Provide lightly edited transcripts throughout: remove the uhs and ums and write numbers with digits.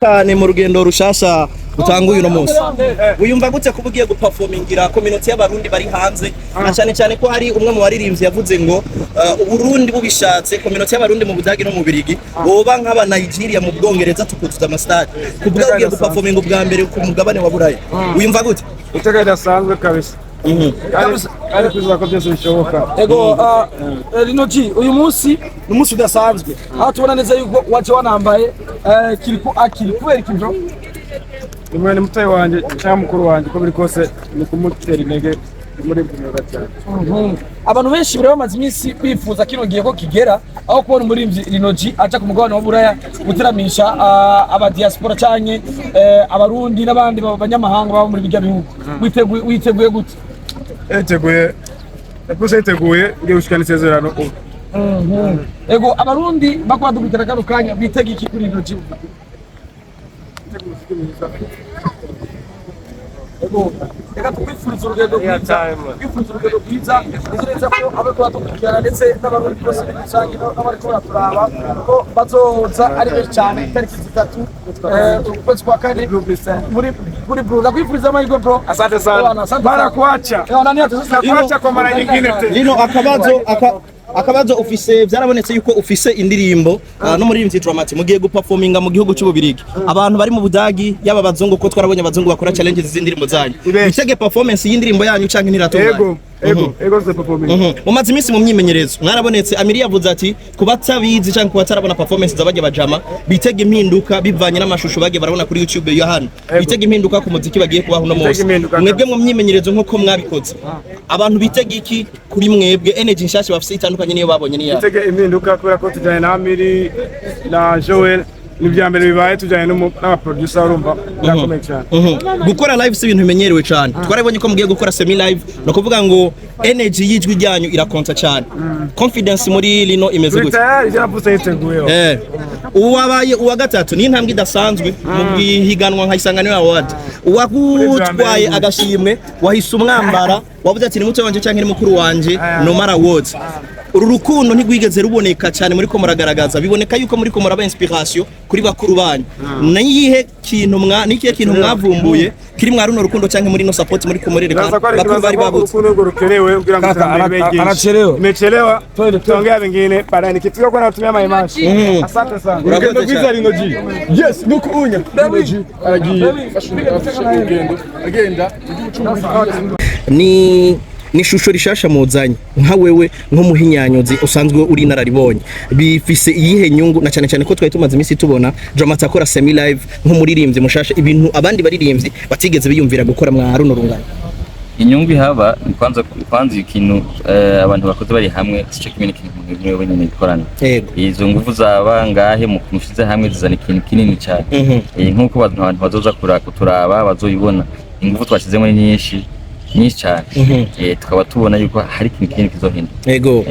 Cyane mu rugendo rushasha utanguye uno munsi, wiyumva gute kuba ugiye guperformingira community y'Abarundi bari hanze, na cyane cyane ko hari umwe mu baririmbyi yavuze ngo Uburundi bubishatse, community y'Abarundi mu Budage no mu Birigi boba nk'aba Nigeria mu Bwongereza, tukuzuza amastade? Kubwa ugiye guperforminga ubwa mbere ku mugabane wa Buraya, wiyumva gute? Iteka ridasanzwe kabisa, kandi twizera ko byose bishoboka. Ego, Lino G, uyu munsi ni umunsi udasanzwe, aho tubona neza yuko waje wanambaye Kirikou Akili. Kubera iki, bro? Ni mwene mutoyi wanjye cyangwa mukuru wanjye, uko biri kose ni kumutera intege muri mwiza cyane. Abantu benshi bari bamaze iminsi bifuza kino gihe ko kigera, aho kubona umuririmbyi Lino G aja ku mugabane wa Buraya guteramisha aba diaspora canke Abarundi n'abandi banyamahanga baba muri bijya bihugu. Witeguye gute? Yiteguye rwose, yiteguye, ngiye gushikana isezerano ubu. Ego, Abarundi bakaba dukurikira kano kanya, bitega iki kuri Lino G? Ego, reka tukwifuriza urugendo rwiza, twifuriza urugendo rwiza. Nzi neza ko abariko badukurikirana ndetse n'Abarundi bose muri rusange n'abariko baraturaba ko bazoza ari benshi cyane itariki 3 ukwezi kwa kane muri Bru. Ndakwifuriza amahirwe, bro. Asante sana. Bwana, asante sana. Barakuacha. Nani ati- Nakuacha kwa mara nyingine tena. Lino, akabazo ufise, byarabonetse yuko ufise indirimbo n'umuririmbyi Drama T, mugiye guperforminga mu gihugu cy'Ububirigi. Abantu bari mu Budagi, yaba abazungu, ko twarabonye abazungu bakora challenges z'indirimbo zanyu, Ibenshi. bitege performance y'indirimbo yanyu canke ntiratunganye? Ego, ze performing. Mumaze iminsi mu myimenyerezo, mwarabonetse. Amiri yavuze ati ku batabizi canke ku batarabona performance z'abajya bajama, bitega impinduka bivanye n'amashusho bagiye barabona kuri YouTube yo hano, bitega impinduka ku muziki bagiye kubaho uno Bitege munsi. impinduka. Mwebwe mu myimenyerezo nk'uko mwabikoze, abantu bitega iki kuri mwebwe? Energy nshasha bafise itandukanye niyo babonye niya? Bitege impinduka kubera ko tujyanye na Amiri na Joel, ni ibya mbere bibaye tujyanye n'abaproducer, urumva birakomeye cyane. Gukora live si ibintu bimenyerewe cyane. Twarabonye ko mugiye gukora semi live, ni ukuvuga ngo energy y'ijwi ryanyu irakonta cyane. Confidence muri Lino imeze Turi gute? tayari, icyo napfutse yiteguyeho. Uwabaye uwa gatatu ni intambwe idasanzwe mu bwihiganwa nka Isanganiro Award. Uwagutwaye agashimwe wahise umwambara, wavuze ati ni muto wanje cyangwa ni mukuru wanje, no matter what. Uru rukundo ntigwigeze ruboneka cyane muri ko muragaragaza, biboneka yuko muri ko muraba inspiration kuri bakuru banyu. Niyihe kintu mwa nikihe kintu mwavumbuye kiri mwa runo rukundo cyangwa muri no support muri ko murerekana Naza ko ari bakuru bari ko babuze? urukundo rwo rukenewe kugira ngo Kaka, iterambere ribe ryinshi. anachelewa. Nimechelewa. Twende, twende. Tutaongea vingine baadaye nikifika kwa natumia maimashi. Asante sana. Urakoze Urugendo rwiza cyane. Lino G. Yes, nuko unya Lino G aragiye, afashe urugendo agenda mu gihugu cy'Ububirigi. Ni ishusho rishasha muzanye. Nka wewe nk'umuhinyanyuzi usanzwe uri inararibonye, bifise iyihe nyungu, na cyane cyane ko twari tumaze iminsi tubona Drama T akora semi live nk'umuririmbyi mushasha, ibintu abandi baririmbyi batigeze biyumvira gukora mwa runo rungano? Inyungu ihaba ni kwanza ikintu abantu bakoze bari hamwe sico kimwe n'ikintu umuntu umwe wenyene yikorana. Izo nguvu zaba ngahe mu mushize hamwe zizana ikintu kinini cyane. Nk'uko abantu bazoza kuturaba bazoyibona, inguvu twashizemo ni nyinshi nyinshi cyane. Tukaba tubona yuko hari ikintu kinini kizohinduka. Ego.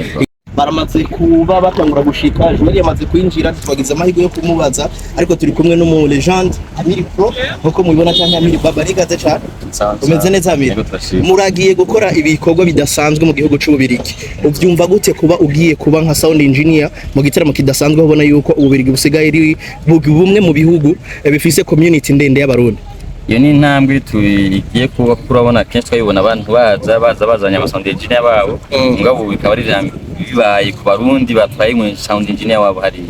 Baramaze kuba batangura gushika, Joel yamaze kwinjira, twagize amahirwe yo kumubaza, ariko turi kumwe n'umu legend Amiri Pro nkuko mubibona, cyangwa Amiri Baba. Rigaze cyane. Sawa, Umeze sawa. neza, Amiri? Yego, turashima. Muragiye gukora ibikorwa bidasanzwe mu gihugu c'Ububirigi. Ubyumva gute kuba ugiye kuba nka sound engineer mu gitaramo kidasanzwe, ubona yuko Ububirigi busigaye ari bumwe mu bihugu bifise community ndende y'Abarundi? Iyo ni intambwe tugiye kuba, kuko urabona kenshi twabibona abantu baza bazanye ama sound engineer babo, mugabo ubu bikaba ari bibaye ku Barundi batwaye mu sound engineer wabo hariya.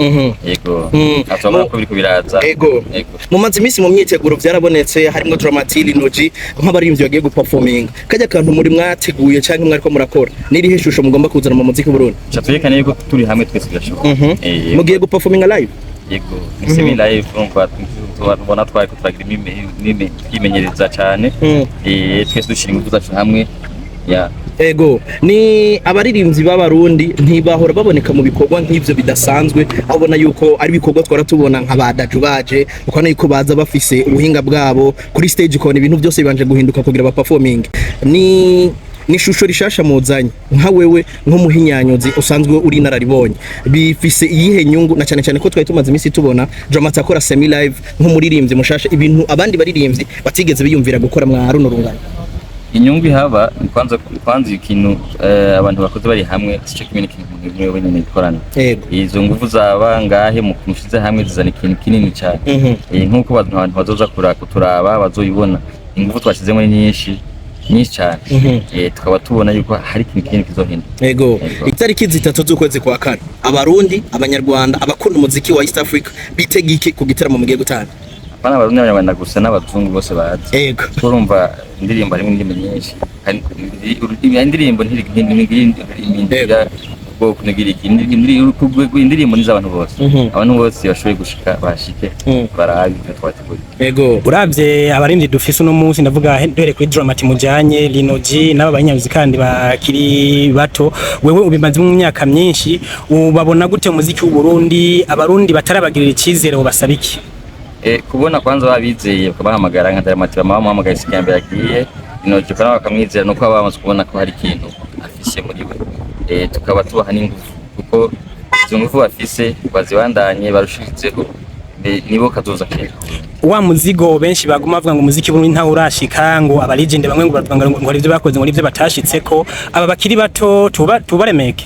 Yego. Aho turabona ko biriko biraza. Ego. Mumaze iminsi mu myiteguro, byarabonetse harimo Drama T, Lino G nk'abaririmbyi bagiye guperforminga. Kajya kantu muri mwateguye cyangwa mwariko murakora, n'irihe shusho mugomba kuzana mu muziki w'Uburundi? Ca twerekane yuko turi hamwe twese birashoboka. Mugiye guperforminga live? Yego, ni semi live, urumva tubona twariko turagira twimenyereza cane. Twese dushira ingufu zacu hamwe ya. Ego, ni abaririmbyi b'Abarundi ntibahora baboneka mu bikorwa nk'ivyo bidasanzwe, aho ubona yuko ari ibikorwa twara tubona nka ba Daju baje, ukabona yuko baza bafise ubuhinga bwabo kuri stage, ukabona ibintu byose bibanje guhinduka kugira ba performing. Ni ishusho rishasha muzanye. Nka wewe nk'umuhinyanyuzi usanzwe uri inararibonye, bifise iyihe nyungu, na cyane cyane ko twari tumaze iminsi tubona Drama T akora semi live nk'umuririmbyi mushasha, ibintu abandi baririmbyi batigeze biyumvira gukora mwa runo rungano? Inyungu ihaba ni kwanza ikintu abantu bakoze bari hamwe sico kimwe n'ikintu umuntu umwe wenyene yikorana. Izo nguvu zaba ngahe mu mushize hamwe zizana ikintu kinini cyane. Nk'uko abantu bazoza kuturaba bazoyibona, ingufu twashizemo ni nyinshi nyinshi cyane. Tukaba tubona yuko hari ikintu kinini kizohinduka. Ego. Itariki 3 z'ukwezi kwa kane, Abarundi, Abanyarwanda, abakunda umuziki wa East Africa bitega iki ku gitaramo mugiye gutanga? Apana Abarundi n'Abanyarwanda gusa, n'abazungu bose bazi. Urumva indirimbo harimo indimi nyinshi. Hari indirimbo ntigira ubwoko, ntigira iki, indirimbo ni iz'abantu bose. Abantu bose bashoboye gushika bashike barabe ibyo twateguye. Ego. Uravye abarindi dufise uno munsi, ndavuga duhere kuri Dramati mujanye, Lino G n'aba banyamuzi kandi bakiri bato, wewe ubimaze mu myaka myinshi, ubabona gute umuziki w'u Burundi? Abarundi batarabagirira icizere ubasaba iki? Kubona kwanza babizeye bakabahamagara nka Dramati, bamuhamagaye si mbere agiye, Lino G kandi bakamwizera, nuko baba bamaze kubona ko hari ikintu afise muri we. Tukaba tubaha n'ingufu, kuko izo ngufu bafise bazibandanye barushirizeho, nibo kazoza kera. Wa muzigo benshi baguma bavuga ngo umuziki w'Uburundi ntawe urashika, ngo aba legend bamwe ngo bavuga ngo hari ivyo bakoze, ngo nivyo batashitseko, aba bakiri bato tubaremeke.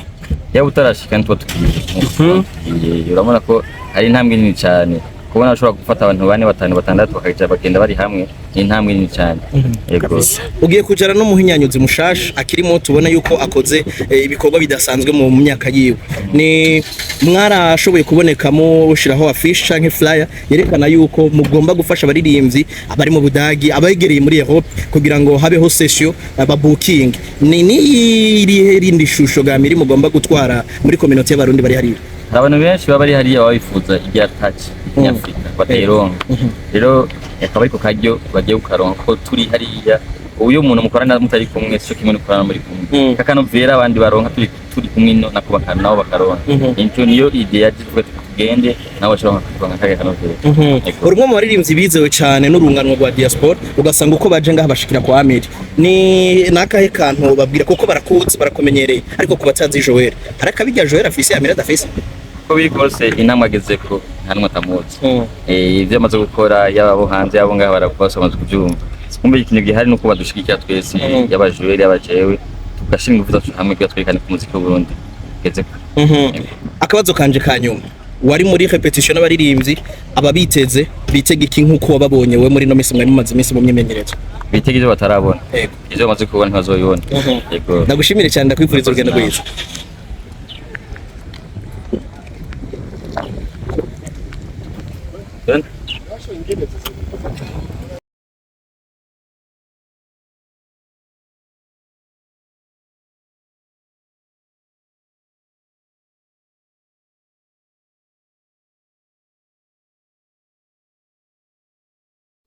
Yaba utarashika ntituba tugiye. Urabona ko hari intambwe nini cyane, kubona ushobora gufata abantu 4, 5, 6 bakaja bagenda bari hamwe, ni intambwe nini cyane. Yego. Ugiye kujana no muhinyanyuzi mushasha akirimo, tubona yuko akoze ibikorwa bidasanzwe mu myaka yiwe. Ni mwarashoboye kubonekamo ushiraho affiche canke flyer yerekana yuko mugomba gufasha abaririmbyi abari mu Budagi, abegereye muri Europe, kugira ngo habeho session aba booking. Ni irihe rindi shusho gamiri mugomba gutwara muri community y'Abarundi bari hariya? Hari abantu benshi baba bari hariya baba bifuza irya touch nyafrika batayironka, rero akaba ariko karyo bagiye kukaronka ko turi hariya. Ubu iyo umuntu mukorana mutari kumwe sico kimwe n'ukorana muri kumwe, kakanovera abandi baronka turi kumwe ino nako nabo bakaronka. Nico niyo idea yaje, tuvuga tugende nabo bashobora kuronka kariya kanovera. Uri umwe mu baririmbyi bizewe cyane n'urunganwe rwa diaspora, ugasanga uko baje ngaha bashikira kwa Amiri. Ni nakahe kantu babwira, kuko barakuzi barakumenyereye, ariko ku batazi Joel, hari akabirya Joel afise Amiri adafise? Uko biri kose intambwe agezeko nta n'umwe atamuzi. Ivyo amaze gukora, yaba abo hanze yabo ngaha barakosa bamaze kuvyumva. Kumbe ikintu gihari nuko badushigikira twese, yaba Joel yaba jewe, tugashyira ingufu zacu hamwe kugira twerekane ko umuziki w'Uburundi ugeze kure. Akabazo kanje ka nyuma, wari muri repetition n'abaririmbyi, ababiteze bitega iki nk'uko wababonye we muri no misi mwari mumaze iminsi mu myimenyerezo? Bitega ivyo batarabona. Yego. Ivyo bamaze kubona ntibazobibona. Yego. Ndagushimire cyane, ndakwifuriza urugendo rwiza.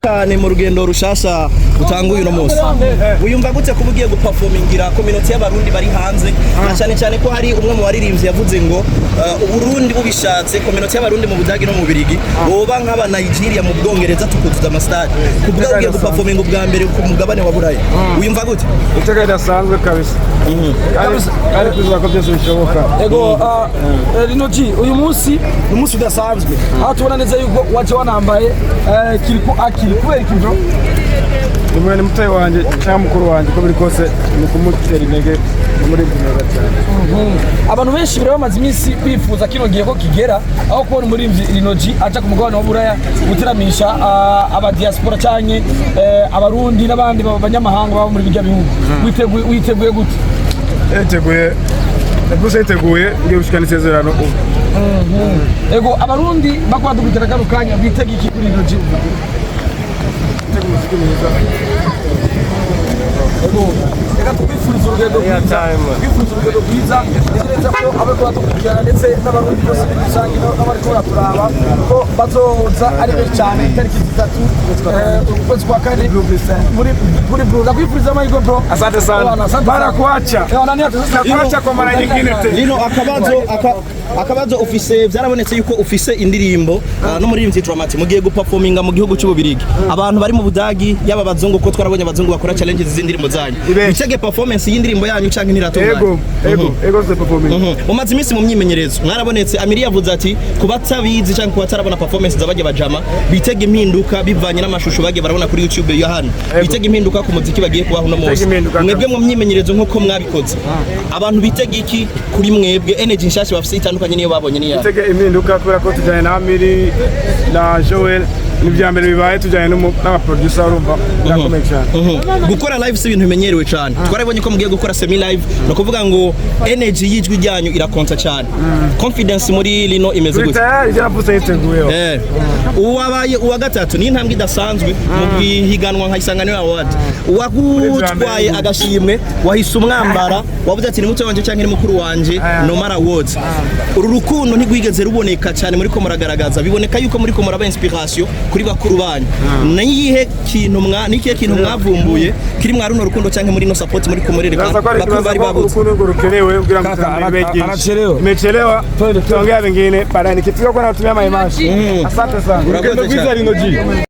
Cyane mu rugendo rushasha utanguye uno munsi, wiyumva gute kuba ugiye guperformingira community y'Abarundi bari hanze, na cyane cyane ko hari umwe mu baririmbyi yavuze ngo Uburundi bubishatse community y'Abarundi mu Budagi no mu Bubiligi boba nk'aba Nigeria mu Bwongereza tukuzuza amastade, kubwa ugiye guperforminga ubwa mbere ku mugabane wa Buraya, wiyumva gute? Iteka ridasanzwe kabisa, kandi twizera ko byose bishoboka. Ego, Lino G, uyu munsi ni umunsi udasanzwe, aho tubona neza yuko waje wanambaye Kirikou Akili. Kubera iki bro? Ni mwene mutoyi wanje cyangwa mukuru wanje, uko biri kose ni kumutera intege, ni muri meza cyane. Abantu benshi bari bamaze iminsi bifuza kino gihe ko kigera, aho kubona umuririmbyi Lino G aja ku mugabane wa Buraya guteramisha aba diaspora canke Abarundi n'abandi banyamahanga baba muri bijya bihugu. Witeguye gute? Yiteguye gusa, yiteguye ngiye gushikana isezerano ubu. Ego, Abarundi bakora dukurikira kano kanya bitega iki kuri Lino G? Yiteguye umuziki mwiza. Ego, reka tukwifuriza urugendo rwiza, twifuriza urugendo rwiza. Nizere neza ko abariko baradukurikirana ndetse n'Abarundi bose muri rusange n'abariko baraturaba ko bazoza ari benshi cyane itariki 3 ukwezi kwa kane muri Blue. Ndakwifuriza amahirwe bro. Asante sana. Bwana, asante sana. Barakuacha. Nani Nakuacha kwa mara nyingine tena. Lino, akabazo Akabazo ufise, byarabonetse yuko ufise indirimbo n'umuririmbyi Drama-T, mugiye guperforminga mu gihugu cy'Ububirigi. Abantu bari mu Budagi, yaba abazungu, ko twarabonye abazungu bakora challenges z'indirimbo zanyu. Ibenshi. Bitege performance y'indirimbo yanyu canke ntiratunganye? Ego, the performing. Mumaze iminsi mu myimenyerezo, mwarabonetse. Amiri yavuze ati ku batabizi cyangwa ku batarabona performance z'abajya bajama, bitega impinduka bivanye n'amashusho bagiye barabona kuri YouTube ya hano. Bitega impinduka ku muziki bagiye kubaho uno munsi. Impinduka. Mwebwe mu myimenyerezo, nk'uko mwabikoze, abantu bitega iki kuri mwebwe? Energy nshasha bafise itandukanye niyo babonye niya? Tege impinduka kubera ko tujyanye na Amiri na Joel. Ni ibya mbere bibaye tujyanye n'abaproducer, urumva birakomeye cyane. Gukora live si ibintu bimenyerewe cyane. Twarabonye ko mugiye gukora semi live, ni ukuvuga ngo energy y'ijwi ryanyu irakonta cyane. Confidence muri Lino imeze Turi gute? tayari, byarapfutse, yiteguyeho. Uwabaye uwa gatatu ni intambwe idasanzwe mu gihiganwa nka Isanganiro Award. Uwagutwaye agashimwe wahise umwambara, wavuze ati ni muto wanje cyangwa ni mukuru wanje no matter what. Uru rukundo ntigwigeze ruboneka cyane muri ko muragaragaza, biboneka yuko muri ko muraba inspiration kuri bakuru banyu. Niyihe kintu mwa nikihe kintu mwavumbuye kiri mwa runo rukundo cyangwa muri no support muri ko murerekana Sasa kwa bakuru bari ko babuze? urukundo ngo rukenewe kugira ngo Kaka, iterambere ribe ryinshi. anachelewa. Nimechelewa, tutaongea vingine baadaye nikifika kwa natumia my image. Asante sana. Urugendo rwiza, Lino G.